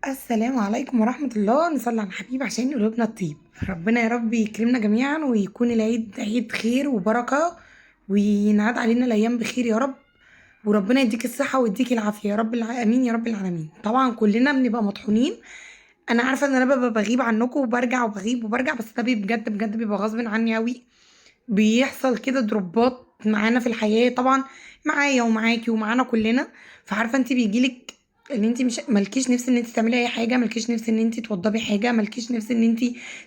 السلام عليكم ورحمة الله. نصلي على الحبيب عشان قلوبنا تطيب. ربنا يا رب يكرمنا جميعا ويكون العيد عيد خير وبركة، وينعاد علينا الأيام بخير يا رب، وربنا يديك الصحة ويديك العافية يا رب آمين يا رب العالمين. طبعا كلنا بنبقى مطحونين، أنا عارفة إن أنا ببقى بغيب عنكم وبرجع وبغيب وبرجع، بس ده بجد بجد بيبقى غصب عني أوي. بيحصل كده دروبات معانا في الحياة، طبعا معايا ومعاكي ومعانا كلنا. فعارفة انت بيجيلك ان انت مش مالكيش نفس ان انت تعملي اي حاجة، مالكيش نفس ان انت توضبي حاجة، مالكيش نفس ان انت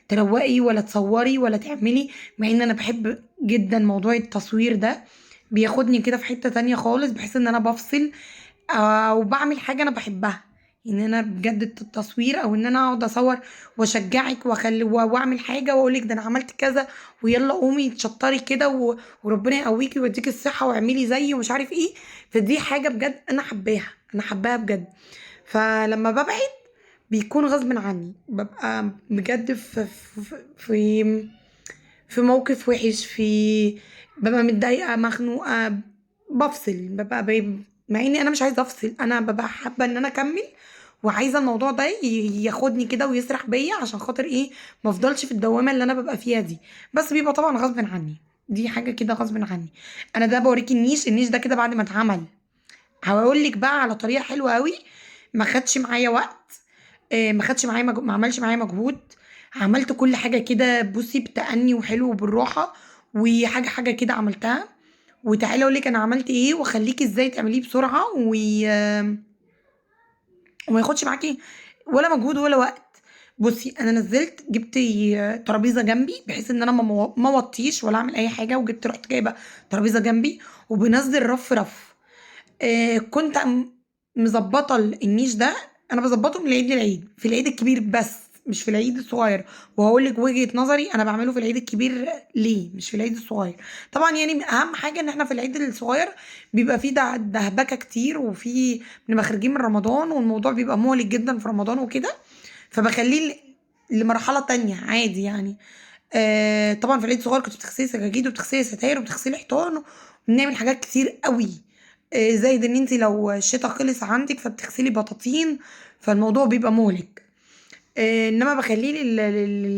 تروقي ولا تصوري ولا تعملي، مع ان انا بحب جدا موضوع التصوير ده، بياخدني كده في حتة تانية خالص، بحس ان انا بفصل او بعمل حاجة انا بحبها. ان انا بجد التصوير او ان انا اقعد اصور واشجعك واعمل حاجة واقول لك ده انا عملت كذا ويلا قومي تشطري كده وربنا يقويكي ويديكي الصحة واعملي زيي ومش عارف ايه. فدي حاجة بجد انا حباها، انا حباها بجد. فلما ببعد بيكون غصب عني، ببقى بجد في موقف وحش، ببقى متضايقة مخنوقه، بفصل، ببقى مع اني انا مش عايزه افصل، انا ببقى حابة ان انا اكمل وعايزه الموضوع ده ياخدني كده ويسرح بيا عشان خاطر ايه، ما افضلش في الدوامة اللي انا ببقى فيها دي، بس بيبقى طبعا غصب عني، دي حاجة كده غصب عني. انا ده بوريكي النيش، النيش ده كده بعد ما اتعمل. هقول لك بقى على طريقه حلوة قوي، ما خدش معايا وقت، ما خدش معايا ما عملش معايا مجهود، عملت كل حاجة كده بصي بتأني وحلو وبالراحه، وحاجه حاجة كده عملتها. وتعالي اقول لك انا عملت ايه واخليكي ازاي تعمليه بسرعة وما ياخدش معاكي ولا مجهود ولا وقت. بصي انا نزلت جبت ترابيزة جنبي بحيث ان انا ما اوطيش ولا اعمل اي حاجة، وجبت رحت جايبه ترابيزة جنبي وبنزل رف رف. كنت مظبطه النيش ده، انا بظبطه من العيد للعيد، في العيد الكبير بس مش في العيد الصغير، وهقول لك وجهه نظري انا بعمله في العيد الكبير ليه مش في العيد الصغير. طبعا اهم حاجة ان احنا في العيد الصغير بيبقى فيه دهبكه كتير، وفي بنبقى خارجين من رمضان والموضوع بيبقى مهلك جدا في رمضان وكده، فبخليه لمرحلة تانية عادي. طبعا في العيد الصغير كنت بتغسلي سجاجيد وبتغسلي ستاير وبتغسلي حيطان وبنعمل حاجات كتير قوي، زائد ان انت لو الشتا خلص عندك فبتغسلي بطاطين، فالموضوع بيبقى مهلك. انما بخليه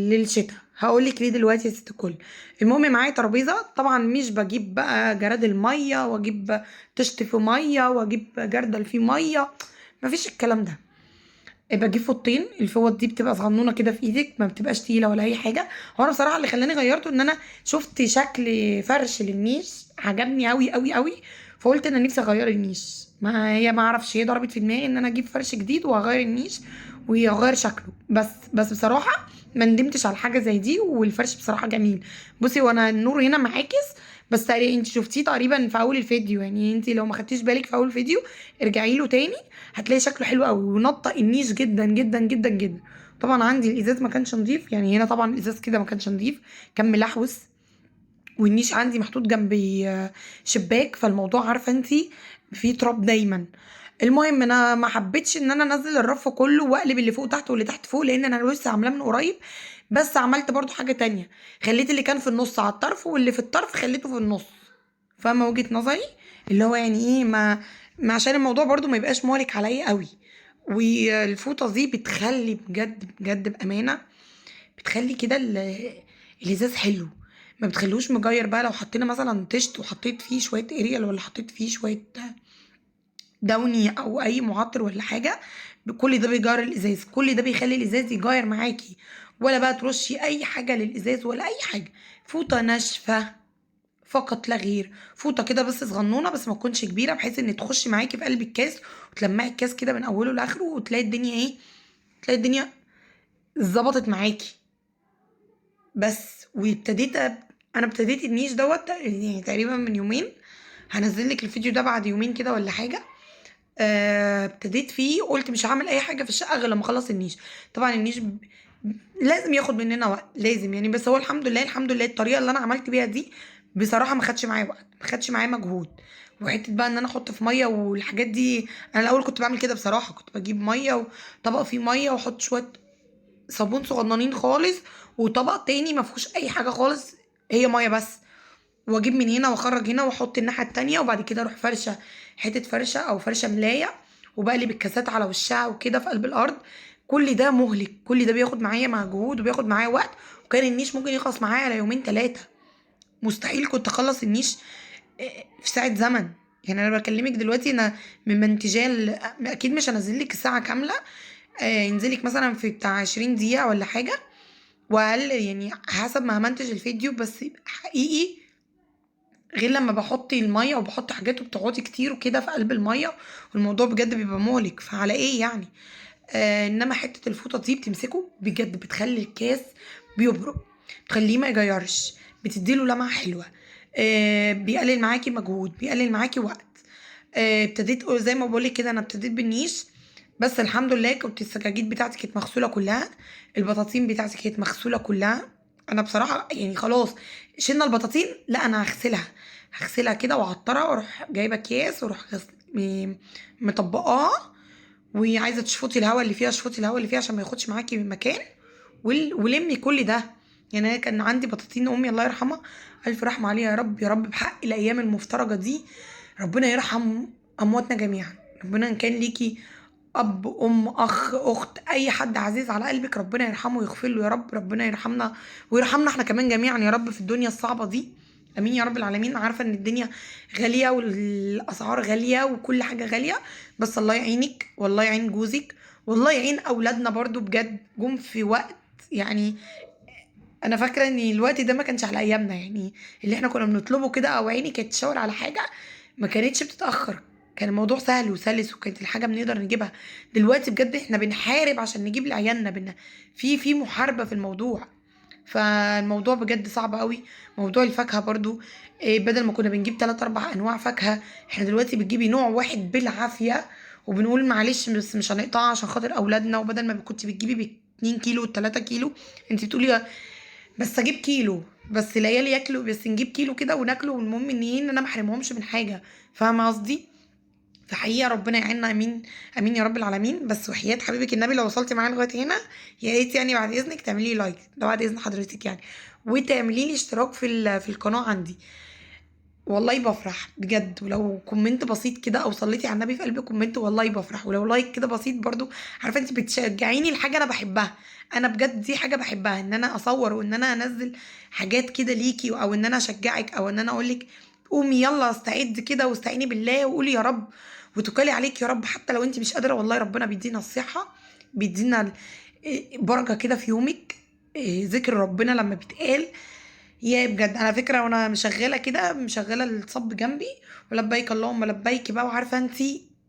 للشتا. هقول لك ليه دلوقتي يا ست الكل. المهم معايا ترابيزة، طبعا مش بجيب بقى جراد المية واجيب طشت في مية واجيب جردل فيه مية، مفيش الكلام ده. بجيب فوطين، الفوط دي بتبقى صغنونه كده في ايدك، ما بتبقاش تقيلة ولا اي حاجة. هو انا بصراحة اللي خلاني غيرته ان انا شفت شكل فرش للنيش عجبني قوي قوي قوي، فقلت انا نفسي اغير النيش. ما هي ما اعرفش هي ضربت في دماغي ان انا اجيب فرش جديد واغير النيش ويغير شكله، بس بصراحة ما ندمتش على حاجة زي دي، والفرش بصراحة جميل. بصي وانا النور هنا معاكس، بس تقريبا انت شفتيه تقريبا في اول الفيديو، انت لو ما خدتيش بالك في اول فيديو ارجعي له تاني هتلاقي شكله حلو قوي ونطق النيش جدا جدا جدا جدا. طبعا عندي الازاز ما كانش نظيف، هنا طبعا الازاز كده ما كانش نظيف، كان ملحوس، والنيش عندي محطوط جنب شباك، فالموضوع عارفه انت في تراب دايما. المهم انا ما حبيتش ان انا انزل الرف كله واقلب اللي فوق تحت واللي تحت فوق، لان انا لسه عاملاه من قريب. بس عملت برضو حاجة تانية، خليت اللي كان في النص على الطرف واللي في الطرف خليته في النص. فاهمه وجهه نظري؟ اللي هو يعني ايه، ما عشان الموضوع برضو ما يبقاش مهلك عليا قوي. والفوطه دي بتخلي بجد بجد بامانه، بتخلي كده الازاز حلو، ما بتخلوش مجير بقى. لو حطينا مثلا طشت وحطيت فيه شوية اريال ولا حطيت فيه شوية داوني او اي معطر ولا حاجة، كل ده بيجير الازاز، كل ده بيخلي الازاز يجير معاكي. ولا بقى ترشي اي حاجة للازاز ولا اي حاجة، فوطه ناشفة فقط لا غير، فوطه كده بس صغنونه، بس ما تكونش كبيرة، بحيث ان تخش معاكي في قلب الكاس وتلمعي الكاس كده من اوله لاخره، وتلاقي الدنيا ايه، تلاقي الدنيا ظبطت معاكي بس. انا ابتديت النيش دوت تقريبا من يومين، هنزل لك الفيديو ده بعد يومين كده ولا حاجة. ابتديت فيه، قلت مش هعمل اي حاجة في الشقة غير لما اخلص النيش. طبعا النيش لازم ياخد مننا وقت، لازم يعني، بس هو الحمد لله الحمد لله الطريقة اللي انا عملت بيها دي بصراحة ما خدش معايا وقت، ما خدش معايا مجهود. وحتة بقى ان انا احط في مية والحاجات دي، انا الاول كنت بعمل كده بصراحة، كنت بجيب مية وطبق فيه مية واحط شوية صابون صغننين خالص، وطبق تاني ما فيهوش اي حاجة خالص، هي مية بس، واجيب من هنا واخرج هنا واحط الناحية التانية، وبعد كده اروح فرشه حتة فرشه او فرشه ملايه وبقلب الكاسات على وشها وكده في قلب الارض. كل ده مهلك، كل ده بياخد معايا مجهود وبياخد معايا وقت، وكان النيش ممكن يخلص معايا على يومين 3. مستحيل كنت اخلص النيش في ساعة زمن. يعني انا بكلمك دلوقتي انا من منتجال، اكيد مش هنزل لك الساعة كاملة، ينزلك مثلا في بتاع 20 دقيقة ولا حاجة واقل، يعني حسب ما همنتج الفيديو. بس حقيقي غير لما بحط المية وبحط حاجات وبتقعدي كتير وكده في قلب المية، والموضوع بجد بيبقى مهلك. فعلى ايه يعني؟ انما حتة الفوطه دي بتمسكه بجد بتخلي الكاس بيبرق، بتخليه ما يجيرش، بتديله لمعة حلوة، بيقلل معاكي مجهود، بيقلل معاكي وقت. ابتديت زي ما بقولك كده، انا ابتديت بالنيش، بس الحمد لله كنت السجاجيد بتاعتي كانت مغسوله كلها، البطاطين بتاعتي كانت مغسوله كلها. انا بصراحة يعني خلاص شلنا البطاطين، لا انا هغسلها كده واعطرها، واروح جايبه اكياس واروح مطبقاها. وعايزه تشفطي الهواء اللي فيها، اشفطي الهواء اللي فيها عشان ما ياخدش معاكي من مكان، ولمي كل ده. يعني انا كان عندي بطاطين امي الله يرحمها، الف رحمه عليها يا رب، يا رب بحق الايام المفترجه دي ربنا يرحم امواتنا جميعا. ربنا ان كان ليكي اب، ام، اخ، اخت، اي حد عزيز على قلبك ربنا يرحمه ويغفر له يا رب. ربنا يرحمنا ويرحمنا احنا كمان جميعا يا رب في الدنيا الصعبة دي، امين يا رب العالمين. عارفه ان الدنيا غالية والاسعار غالية وكل حاجة غالية، بس الله يعينك، والله يعين جوزك، والله يعين اولادنا برضو. بجد جم في وقت، يعني انا فاكره ان الوقت ده ما كانش على ايامنا، يعني اللي احنا كنا بنطلبه كده او عيني كانت تشاور على حاجة ما كانتش بتتاخر، كان الموضوع سهل وسلس وكانت الحاجة بنقدر نجيبها. دلوقتي بجد احنا بنحارب عشان نجيب لعيالنا، في محاربة في الموضوع. فالموضوع بجد صعب قوي. موضوع الفاكهة برضو، بدل ما كنا بنجيب 3 4 انواع فاكهة، احنا دلوقتي بتجيبي نوع واحد بالعافية، وبنقول معلش بس مش هنقطعها عشان خاطر اولادنا. وبدل ما كنت بتجيبي 2 كيلو 3 كيلو، انت بتقولي بس اجيب كيلو، بس العيال ياكلوا، بس نجيب كيلو كده وناكله، والمهم ان ايه، ان انا ما احرمهمش من حاجة. فاهمه قصدي؟ فحقيقة ربنا يعيننا، امين امين يا رب العالمين. بس وحياة حبيبك النبي لو وصلتي معايا لغاية هنا، يا ريت يعني بعد اذنك تعملي لي like، ده بعد اذن حضرتك يعني، وتعملي لي اشتراك في القناة عندي، والله بفرح بجد. ولو comment بسيط كده او صليتي على النبي في قلب comment والله بفرح، ولو like كده بسيط برضو، عارفه انت بتشجعيني لحاجة انا بحبها. انا بجد دي حاجة بحبها، ان انا اصور وان انا انزل حاجات كده ليكي، او ان انا اشجعك، او ان انا اقولك قومي يلا استعد كده واستعيني بالله وقولي يا رب وتوكلي عليك يا رب، حتى لو انت مش قادرة. والله ربنا بيدينا الصحة، بيدينا بركة كده في يومك. ذكر ربنا لما بيتقال يا بجد. انا فكرة وانا مشغله كده، مشغله الصب جنبي ولبيك اللهم لبيك بقى، وعارفه انت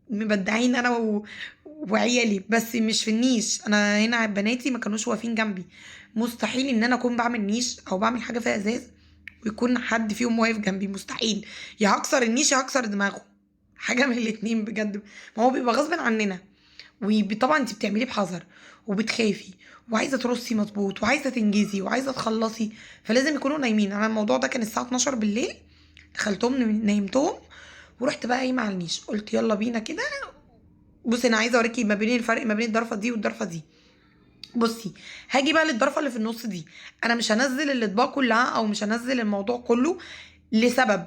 مبدعين انا وعيالي، بس مش في النيش. انا هنا بناتي ما كانوش واقفين جنبي، مستحيل ان انا اكون بعمل نيش او بعمل حاجة فيها ازاز ويكون حد فيهم واقف جنبي، مستحيل. يا هكسر النيش يا هكسر دماغه، حاجة من الاتنين بجد. ما هو بيبقى غصب عننا، وطبعا انت بتعمليه بحذر وبتخافي وعايزه ترصي مظبوط وعايزه تنجزي وعايزه تخلصي، فلازم يكونوا نايمين. انا الموضوع ده كان الساعة 12 بالليل، دخلتهم نايمتهم ورحت بقى قايمة على النيش، قلت يلا بينا كده. بصي انا عايزه اوريكي ما بين الفرق ما بين الضرفه دي والضرفه دي. بصي هاجي بقى للضرفه اللي في النص دي، انا مش هنزل الاطباق كلها او مش هنزل الموضوع كله لسبب.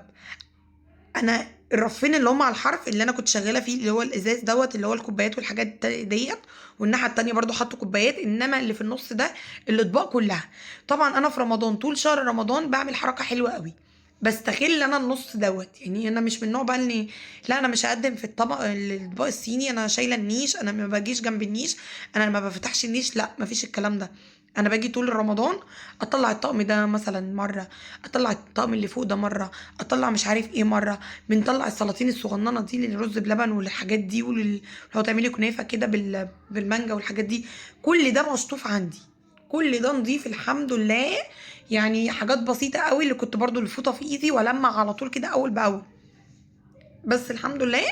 انا الرفين اللي هم على الحرف اللي انا كنت شغالة فيه اللي هو الازاز دوت اللي هو الكوبايات والحاجات ديت، والناحية التانية برضو حطوا كوبايات، انما اللي في النص ده الاطباق كلها. طبعا انا في رمضان طول شهر رمضان بعمل حركة حلوة قوي، بستغل انا النص دوت. يعني انا مش من النوع بقى اللي لا انا مش هقدم في الطبق الاطباق الصيني، انا شايله النيش، انا ما باجيش جنب النيش، انا ما بفتحش النيش، لا مفيش الكلام ده. انا باجي طول رمضان اطلع الطقم ده مثلا مرة، اطلع الطقم اللي فوق ده مرة، اطلع مش عارف ايه مرة، بنطلع السلاطين الصغننه دي للرز بلبن والحاجات دي، لو تعملي كنافه كده بالمانجا والحاجات دي، كل ده مشطوف عندي، كل ده نضيف الحمد لله. يعني حاجات بسيطة قوي اللي كنت برضو الفوطه في ايدي ولمع على طول كده اول باول، بس الحمد لله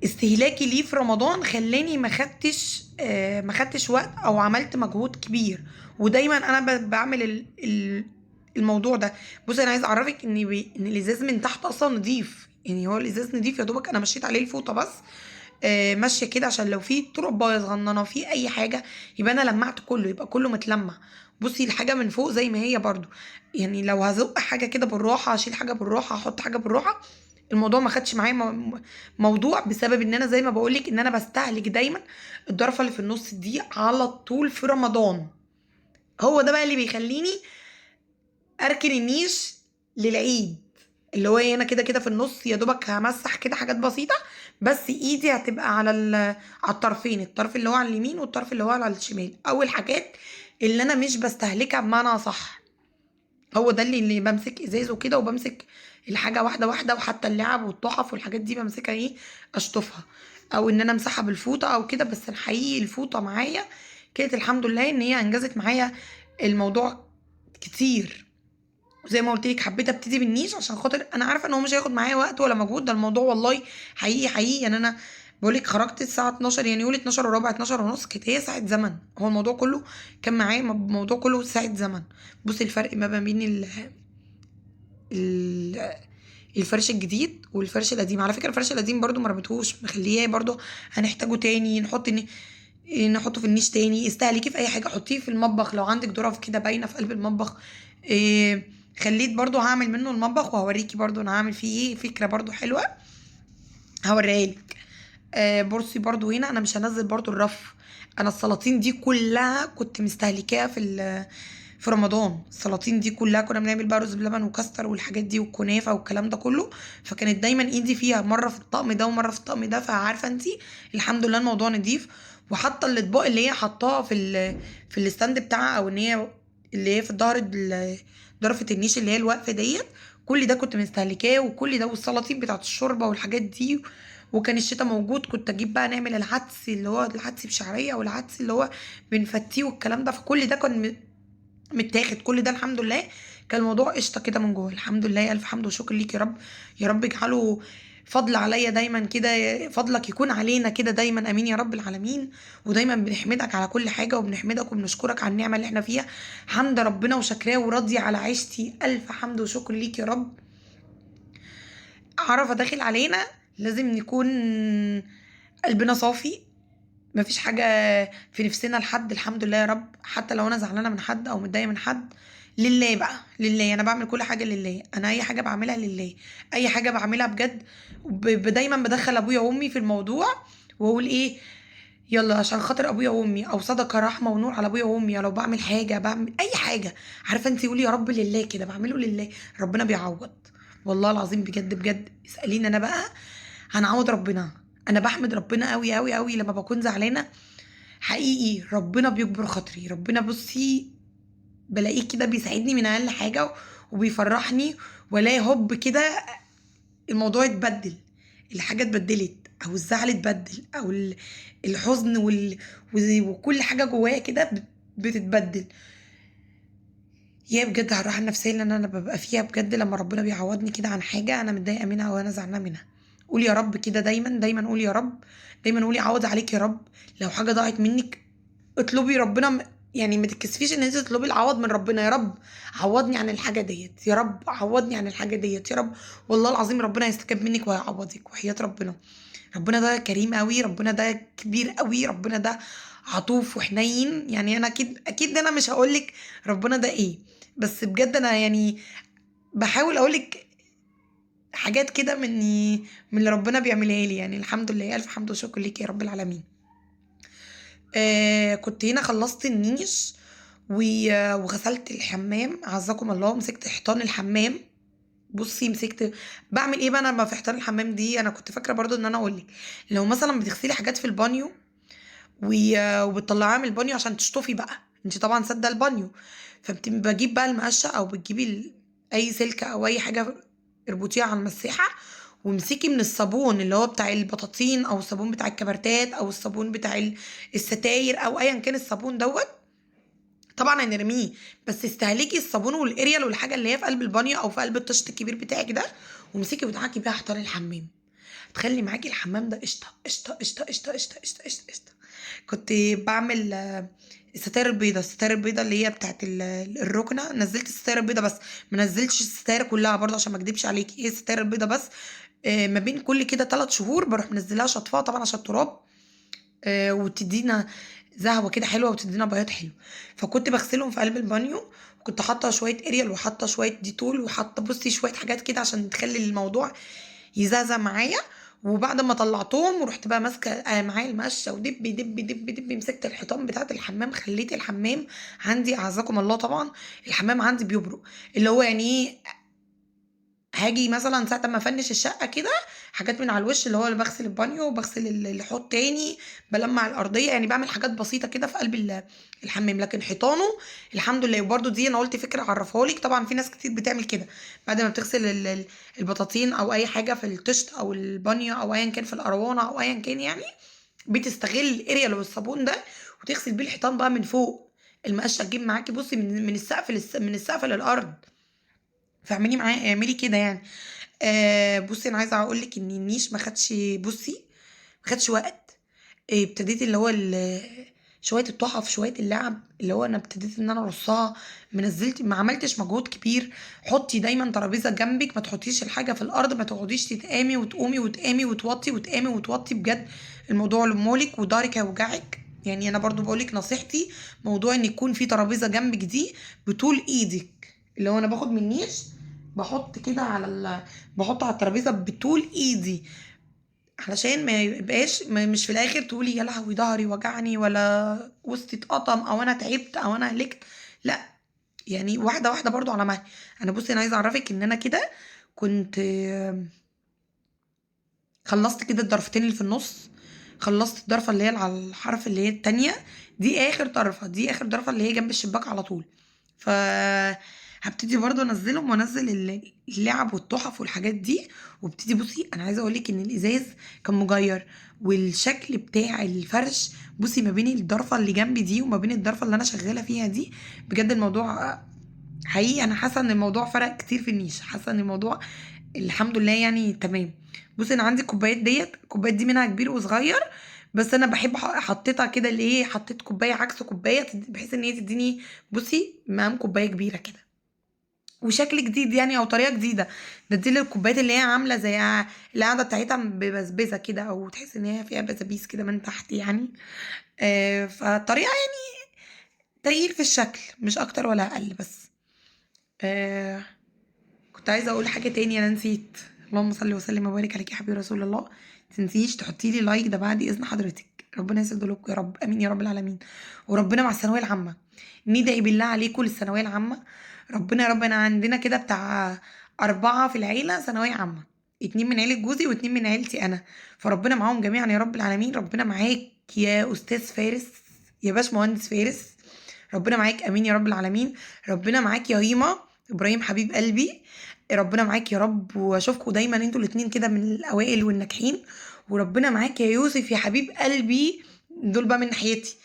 استهلاكي ليه في رمضان خلاني ما خدتش وقت او عملت مجهود كبير. ودايما انا بعمل الموضوع ده. بصي انا عايزه اعرفك ان الازاز من تحت اصلا نضيف، يعني هو الازاز نضيف يا دوبك انا مشيت عليه الفوطه بس، ماشية كده عشان لو في تربايه صغننه في اي حاجة يبقى انا لمعت كله، يبقى كله متلمع. بصي الحاجة من فوق زي ما هي برضو، يعني لو هزق حاجة كده بالراحة، اشيل حاجة بالراحة، احط حاجة بالراحة، الموضوع ما خدش معايا موضوع، بسبب ان انا زي ما بقولك ان انا بستهلك دايما الضرفه اللي في النص دي على طول في رمضان. هو ده بقى اللي بيخليني اركن النيش للعيد، اللي هو انا كده كده في النص يا دوبك همسح كده حاجات بسيطة، بس ايدي هتبقى على على الطرفين، الطرف اللي هو على اليمين والطرف اللي هو على الشمال، او الحاجات اللي انا مش بستهلكها بمعنى صح. هو ده اللي بمسك ازاز وكده، وبمسك الحاجة واحدة واحدة، وحتى اللعب والتحف والحاجات دي بمسكها ايه، اشطفها او ان انا امسحها بالفوطه او كده. بس الحقيقي الفوطه معايا كانت الحمد لله ان هي انجزت معايا الموضوع كتير. وزي ما قلت لك حبيت ابتدي بالنيش عشان خاطر انا عارفه ان هو مش هياخد معايا وقت ولا مجهود، ده الموضوع والله حقيقي حقيقي. يعني انا بقول لك خرجت الساعة 12، يعني قولي 12 وربع، 12 ونص، كانت هي ساعة زمن. هو الموضوع كله كان معايا الموضوع كله ساعة زمن. بصي الفرق ما بين الفرش الجديد والفرش القديم. على فكرة الفرش القديم برضو ما رميتهوش، مخليه برضو هنحتاجه تاني، نحطه في النيش تاني. استهلكيه في اي حاجة، حطيه في المطبخ لو عندك ظرف كده باينة في قلب المطبخ. خليت برضو هعمل منه المطبخ وهوريكي برضو انا هعمل فيه ايه، فكرة برضو حلوة هوريها لك. بصي برضو هنا انا مش هنزل برضو الرف، انا السلاطين دي كلها كنت مستهلكاها في رمضان. السلاطين دي كلها كنا بنعمل بقى رز بلبن وكاستر والحاجات دي والكنافه والكلام ده كله، فكانت دايما ايدي فيها، مرة في الطقم ده ومرة في الطقم ده. فعارفه انتي الحمد لله الموضوع نضيف. وحاطه الاطباق اللي هي حطاها في ال stand بتاعها، او ان هي اللي هي في الظهر ضرفه النيش اللي هي الوقفة ديت، كل ده كنت مستهلكاه، وكل ده والسلاطين بتاعت الشوربة والحاجات دي. وكان الشتاء موجود كنت اجيب بقى نعمل العدس اللي هو العدس بشعريه والعدس اللي هو بنفتيه والكلام ده، فكل ده كان متاخد، كل ده الحمد لله كان الموضوع قشطه كده من جوه. الحمد لله، الف حمد وشكر ليك يا رب. يا رب اجعله فضل عليا دايما كده، فضلك يكون علينا كده دايما، امين يا رب العالمين. ودايما بنحمدك على كل حاجة، وبنحمدك وبنشكرك على النعمة اللي احنا فيها. حمد ربنا وشكراه وراضيه على عيشتي، الف حمد وشكر ليك يا رب. عرفه داخل علينا لازم نكون قلبنا صافي، مفيش حاجة في نفسنا لحد، الحمد لله يا رب. حتى لو انا زعلانة من حد او متضايقة من حد، لله بقى، لله. انا بعمل كل حاجة لله، انا اي حاجة بعملها لله، اي حاجة بعملها بجد. دايما بدخل ابويا وامي في الموضوع واقول ايه، يلا عشان خاطر ابويا وامي، او صدقه رحمه ونور على ابويا وامي. لو بعمل حاجة، بعمل اي حاجة، عارفه انت، قولي يا رب لله كده، بعمله لله، ربنا بيعوض والله العظيم بجد بجد. اساليني انا بقى هنعوض ربنا. انا بحمد ربنا قوي قوي قوي لما بكون زعلانة، حقيقي ربنا بيجبر خاطري. ربنا بصي بلاقيه كده بيساعدني من اقل حاجة وبيفرحني، ولا هوب كده الموضوع اتبدل، الحاجة اتبدلت، او الزعل اتبدل، او الحزن وكل حاجة جوايا كده بتتبدل. يا بجد على الراحة النفسية اللي انا ببقى فيها بجد لما ربنا بيعوضني كده عن حاجة انا متضايقة منها او انا زعلانة منها. قولي يا رب كده دايما، دايما قولي يا رب، دايما قولي عوض عليك يا رب. لو حاجة ضاعت منك اطلبي ربنا، يعني ما تتكسفيش ان انت تطلبي العوض من ربنا. يا رب عوضني عن الحاجة ديت، يا رب عوضني عن الحاجة ديت يا رب. والله العظيم ربنا يستجاب منك وهيعوضك، وحياه ربنا. ربنا ده كريم قوي، ربنا ده كبير قوي، ربنا ده عطوف وحنين. يعني انا اكيد اكيد انا مش هقولك ربنا ده ايه، بس بجد انا يعني بحاول اقولك حاجات كده من اللي ربنا بيعملها لي. يعني الحمد لله، الف حمد وشكر ليك يا رب العالمين. كنت هنا خلصت النيش وغسلت الحمام عزكم الله، ومسكت حيطان الحمام. بصي مسكت بعمل ايه بقى انا لما في حيطان الحمام دي؟ انا كنت فاكره برضو ان انا اقولك لو مثلا بتغسلي حاجات في البانيو وبتطلعيها من البانيو عشان تشطفي بقى، انت طبعا سادة البانيو، فبجيب بقى المقشه او بتجيبي اي سلكه او اي حاجة اربطيها على المساحة، وامسكي من الصابون اللي هو بتاع البطاطين او الصابون بتاع الكبرتات او الصابون بتاع الستاير او ايا كان الصابون دوت، طبعا هنرميه، بس استهلكي الصابون والاريال والحاجة اللي هي في قلب البانيو او في قلب الطشت الكبير بتاعك ده، وامسكي وادعكي بيها حيطان الحمام. تخلي معاكي الحمام ده قشطه قشطه قشطه قشطه قشطه قشطه قشطه قشطه. كنت بعمل الستاير البيضة، الستاير البيضة اللي هي بتاعت الركنه، نزلت الستاير البيضة بس، ما نزلتش الستاير كلها برضه عشان ما اكدبش عليكي، هي الستاير البيضة بس. ما بين كل كده 3 شهور بروح منزلها شطفها طبعا عشان التراب، وتدينا زهوه كده حلوة وتدينا بياض حلو. فكنت بغسلهم في قلب البانيو، وكنت حاطه شوية اريال وحاطه شوية ديتول وحاطه بصي شوية حاجات كده عشان تخلي الموضوع يزعزع معايا. وبعد ما طلعتهم ورحت بقى ماسكه معايا المقشه ودب دب دب دب، مسكت الحيطان بتاعه الحمام، خليت الحمام عندي اعزكم الله طبعا الحمام عندي بيبرق، اللي هو يعني ايه، هاجي مثلا ساعة ما افنش الشقة كده حاجات من على الوش، اللي هو اللي بغسل البانيو وبغسل الحوض تاني، بلمع الارضية، يعني بعمل حاجات بسيطة كده في قلب الحمام. لكن حيطانه الحمد لله. وبرده دي انا قلت فكرة اعرفها لك، طبعا في ناس كتير بتعمل كده بعد ما بتغسل البطاطين او اي حاجة في الطشت او البانيو او ايا كان في القروانه او ايا كان، يعني بتستغل الاريال والصابون ده وتغسل بيه الحيطان بقى من فوق. المقشه تجيب معاكي بصي من السقف من السقف للارض. فاعملي معايا، اعملي كده يعني. بصي انا عايزه اقول لك ان النيش ما خدش، بصي ما خدش وقت. ابتديت اللي هو شوية التحف شوية اللعب اللي هو انا ابتديت ان انا ارصها، منزلت ما عملتش مجهود كبير. حطي دايما ترابيزة جنبك، ما تحطيش الحاجة في الارض، ما تقعديش تتقامي وتقومي وتقامي وتوطي وتقامي وتوطي، بجد الموضوع لمولك وضهرك هيوجعك. يعني انا برضو بقولك نصيحتي، موضوع ان يكون في ترابيزة جنبك دي بطول ايدك، اللي هو انا باخد من النيش بحط كده على بحط على الترابيزة بطول ايدي، علشان ما يبقاش مش في الاخر تقولي يا لهوي ظهري وجعني ولا وسطي اتقطم او انا تعبت او انا هلكت. لا يعني واحدة واحدة برضو على مهلي. انا بصي انا عايزه اعرفك ان انا كده كنت خلصت كده الضرفتين اللي في النص، خلصت الضرفه اللي هي على الحرف اللي هي التانية دي، اخر طرفه دي، اخر ضرفه اللي هي جنب الشباك على طول. ف هبتدي برضو انزلهم وانزل اللعب والتحف والحاجات دي. وابتدي بصي انا عايزه اقولك ان الازاز كان مجير، والشكل بتاع الفرش بصي ما بين الضرفه اللي جنبي دي وما بين الضرفه اللي انا شغالة فيها دي، بجد الموضوع حقيقي انا حاسه ان الموضوع فرق كتير في النيش، حاسه ان الموضوع الحمد لله يعني تمام. بصي انا عندي الكوبايات ديت، الكوبايات دي منها كبير وصغير، بس انا بحب حطيتها كده اللي ايه، حطيت كوباية عكس كوباية بحيث ان هي تديني بصي مقام كوباية كبيرة كده وشكل جديد يعني، او طريقه جديدة. ده دي للكوبايات اللي هي عامله زي القعدة بتاعتها ببسبسه كده، او تحس ان هي فيها بسابيس كده من تحت يعني. فطريقة يعني تغيير في الشكل مش اكتر ولا اقل. بس كنت عايزه اقول حاجة تاني انا نسيت. اللهم صل وسلم وبارك عليك يا حبيبي رسول الله. متنسيش تحطي لي like ده بعد اذن حضرتك، ربنا يسعد قلوبكم يا رب، امين يا رب العالمين. وربنا مع الثانوية العامة، ندعي بالله عليكم للثانويه العامة. ربنا يا رب، انا عندنا كده بتاع 4 في العيلة ثانوية عامة، 2 من عيله جوزي و2 من عيلتي انا، فربنا معاهم جميعا يا رب العالمين. ربنا معاك يا استاذ فارس، يا باش مهندس فارس، ربنا معاك، امين يا رب العالمين. ربنا معاك يا هيما ابراهيم حبيب قلبي، ربنا معاك يا رب، واشوفكم دايما انتوا الاتنين كده من الاوائل والناجحين. وربنا معاك يا يوسف يا حبيب قلبي، دول بقى من ناحيتي،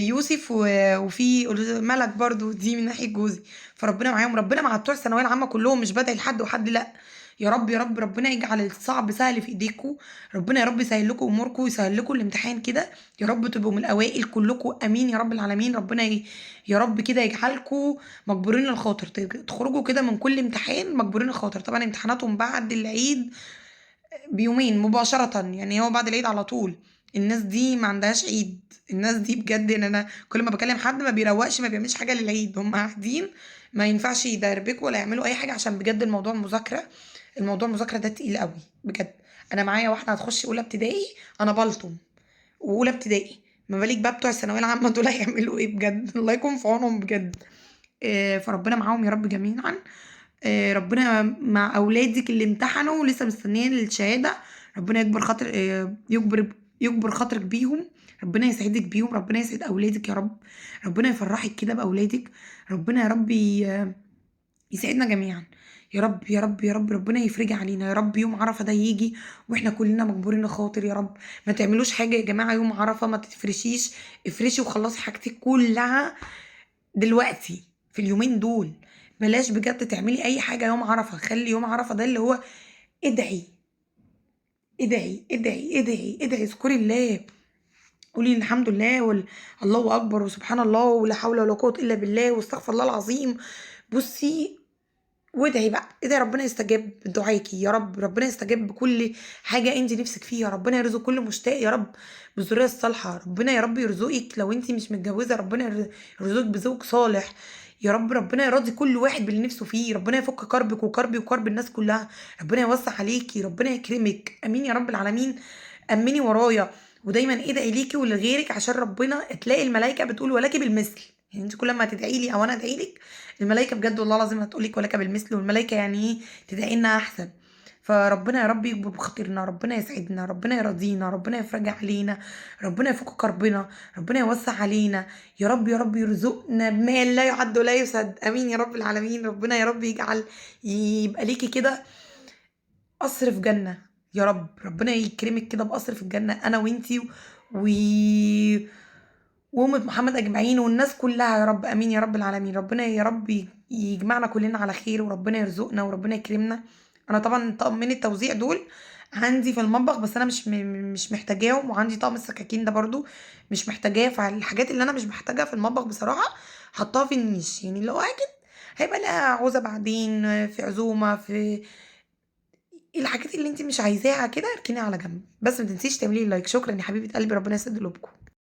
يوسف وفي ملك برضو دي من ناحية جوزي، فربنا معاهم. ربنا مع بتوع الثانوية العامة كلهم، مش بدعي لحد وحد لا، يا رب يا رب ربنا يجعل الصعب سهل في ايديكم، ربنا يا رب يسهل لكم اموركم ويسهل لكم الامتحان كده يا رب، تبقوا من الاوائل كلكم، امين يا رب العالمين. ربنا يا رب كده يجعلكم مجبورين الخاطر، تخرجوا كده من كل امتحان مجبورين الخاطر. طبعا امتحاناتهم بعد العيد بيومين مباشرة، يعني هو بعد العيد على طول. الناس دي ما عندهاش عيد، الناس دي بجد ان انا كل ما بكلم حد ما بيروقش، ما بيعملش حاجة للعيد، هم قاعدين ما ينفعش يدربكوا ولا يعملوا اي حاجة، عشان بجد الموضوع مذاكرة، الموضوع المذاكرة ده تقيل قوي بجد. انا معايا واحدة هتخش اولى ابتدائي، انا بلطم واولى ابتدائي، ما بالك بقى بتوع الثانوية العامة دول هيعملوا ايه بجد، الله يكون في عونهم بجد. فربنا معاهم يا رب جميعا. ربنا مع اولادك اللي امتحنوا ولسه مستنيين الشهادة، ربنا يكبر خاطر، يجبر خاطرك بيهم، ربنا يسعدك بيهم، ربنا يسعد اولادك يا رب، ربنا يفرحك كده باولادك، ربنا يا رب يسعدنا جميعا يا رب يا رب يا رب. ربنا يفرج علينا يا رب، يوم عرفه ده يجي واحنا كلنا مجبورين خاطر يا رب. ما تعملوش حاجة يا جماعة يوم عرفه، ما تفرشيش، افرشي وخلصي حاجتك كلها دلوقتي في اليومين دول، بلاش بجد تعملي اي حاجة يوم عرفه. خلي يوم عرفه ده اللي هو ادعي ادعي ادعي ادعي ادعي، اذكري الله، قولي الحمد لله والله اكبر وسبحان الله ولا حول ولا قوة الا بالله واستغفر الله العظيم. بصي وادعي بقى، ادعي ربنا يستجاب دعاكي يا رب، ربنا يستجاب بكل حاجة انت نفسك فيها، ربنا يرزق كل مشتاق يا رب بالذريه الصالحة، ربنا يا رب يرزقك لو انت مش متجوزة، ربنا يرزقك بزوج صالح. يا رب ربنا يرضي كل واحد باللي نفسه فيه، ربنا يفك كربك وكربي وكرب الناس كلها، ربنا يوسع عليكي، ربنا يكرمك، امين يا رب العالمين. امني ورايا، ودايما ادعي ليكي ولغيرك عشان ربنا تلاقي الملائكة بتقول ولك بالمثل. يعني انت كل ما تدعي لي او انا ادعي لك، الملائكة بجد والله العظيم هتقول لك ولك بالمثل، والملائكة يعني ايه تدعي لنا احسن. فربنا يا رب يكبر بخاطرنا، ربنا يسعدنا، ربنا يرضينا، ربنا يفرج علينا، ربنا يفك كربنا، ربنا يوسع علينا يا رب، يا رب يرزقنا بمال لا يعد ولا يسد، امين يا رب العالمين. ربنا يا رب يجعل يبقى ليكي كده قصر في جنة يا رب، ربنا يكرمك كده بقصر في الجنة، انا وانتي وأمة محمد أجمعين والناس كلها يا رب، أمين يا رب العالمين. ربنا يا رب يجمعنا كلنا على خير، وربنا يرزقنا وربنا يكرمنا. أنا طبعا طقمين التوزيع دول عندي في المطبخ، بس أنا مش محتاجاهم، وعندي طقم السكاكين ده برضو مش محتاجاه. فالحاجات اللي أنا مش محتاجاها في المطبخ بصراحة حطاها في النيش، يعني لو أكيد هيبقى لها عوزة بعدين في عزومة، في الحاجات اللي انت مش عايزاها كده اركنيها على جنب. بس ما تنسيش تعملي like. شكرا يا حبيبه قلبي، ربنا يسعد قلوبكم.